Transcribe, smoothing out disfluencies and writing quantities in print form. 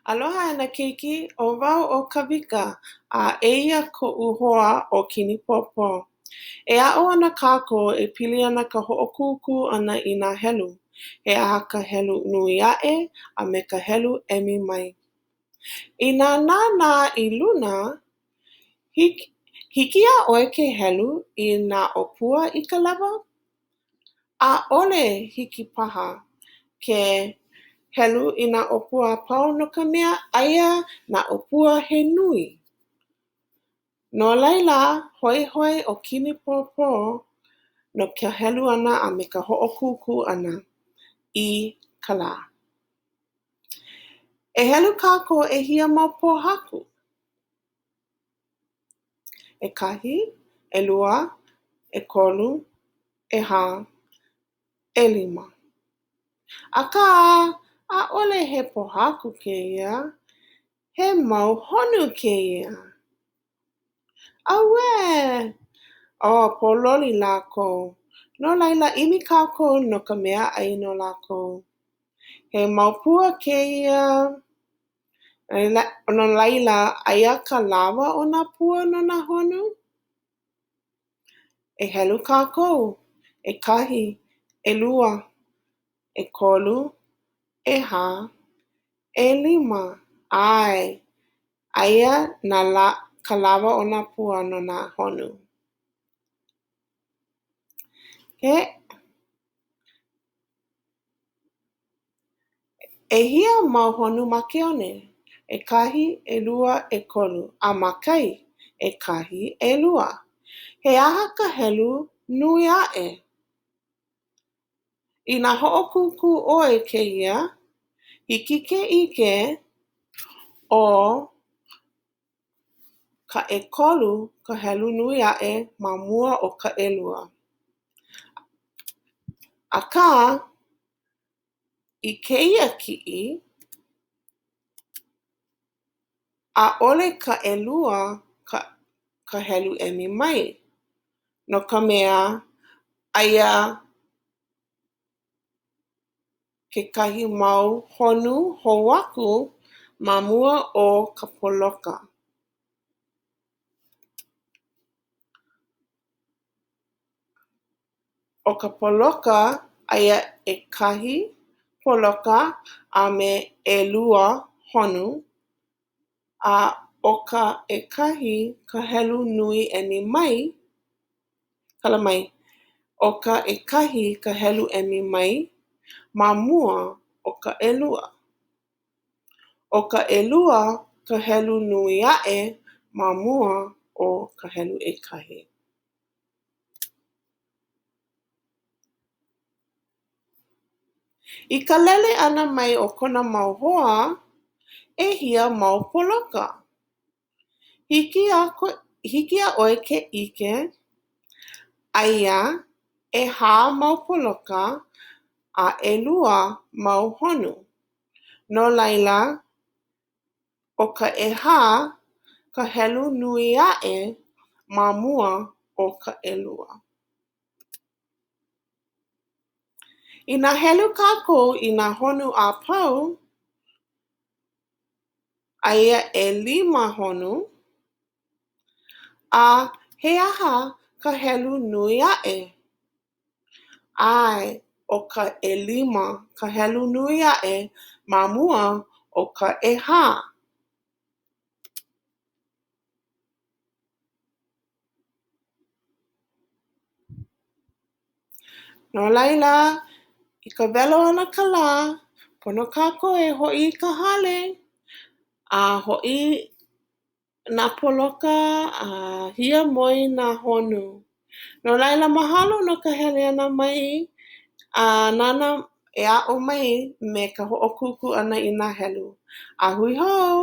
Aloha e nā keiki, ʻo wau ʻo Kawika, a eia koʻu hoa ʻo Kinipōpō. E aʻo ana kākou e pili ana ka hoʻokūkū ʻana i nā helu. He aha ka helu nui aʻe a me ka helu emi mai? Inā nānā i luna, hiki hiki iā ʻoe ke helu i nā ʻōpua i ka lewa? ʻAʻole hiki paha ke helu i nā ʻōpua a pau no ka mea aia nā ʻōpua he nui. No laila, hoihoi ʻo Kinipōpō no ka helu ʻana a me ka hoʻokūkū ʻana i ka lā. E helu kākou ʻehia mau pōhaku? ʻEkahi, ʻelua, ʻekolu, ʻehā, ʻelima. Akā, ʻaʻole he pōhaku kēia, he mau honu kēia. Auē! Oh, pōloli lākou. No laila, ʻimi kākou no ka meaʻai no lākou. He mau pua kēia. No laila, aia ka lawa o nā pua no nā honu? E helu kākou, ʻekahi, ʻelua, ʻekolu, ʻehā, ʻelima. ʻAe, aia nā la ka lawa o nā pua no nā honu. He ʻEhia mau honu ma ke one? ʻEkahi, ʻelua, ʻekolu. A ma kai? ʻEkahi, ʻelua. He aha ka helu nui aʻe? Inā hoʻokūkū ʻoe kēia, hiki ke ʻike ʻo ka ʻekolu ka helu nui aʻe ma mua o ka ʻelua. Akā, i kēia kiʻi, ʻaʻole ka ʻelua ka ka helu emi mai, no ka mea, aia kekahi mau honu hou aku ma mua o ka poloka. ʻO ka poloka, aia ʻekahi poloka a me ʻelua honu, a ʻo ka ʻekahi ka helu nui emi mai, kala mai, ʻo ka ʻekahi ka helu emi mai ma mua o ka ʻelua. ʻO ka ʻelua ka helu nui aʻe ma mua o ka helu ʻekahi. I ka lele ʻana mai o kona mau hoa, ʻehia mau poloka? Hiki iā hiki iā ʻoe ke ʻike, aia ʻehā mau poloka a ʻelua mau honu. No laila, ʻo ka ʻehā ka helu nui aʻe ma mua o ka ʻelua. Inā helu kākou i nā honu a pau, aia ʻelima honu, a he aha ka helu nui aʻe? ʻAe, ʻo ka ʻelima ka helu nui aʻe ma mua o ka ʻehā. No laila, i ka welo ana ka lā, pono kākou e hoʻi i ka hale a hoʻi nā poloka a hiamoe nā honu. No laila, mahalo no ka hele ʻana mai a nāna e aʻo mai me ka hoʻokūkū ʻana i nā helu. A hui hou!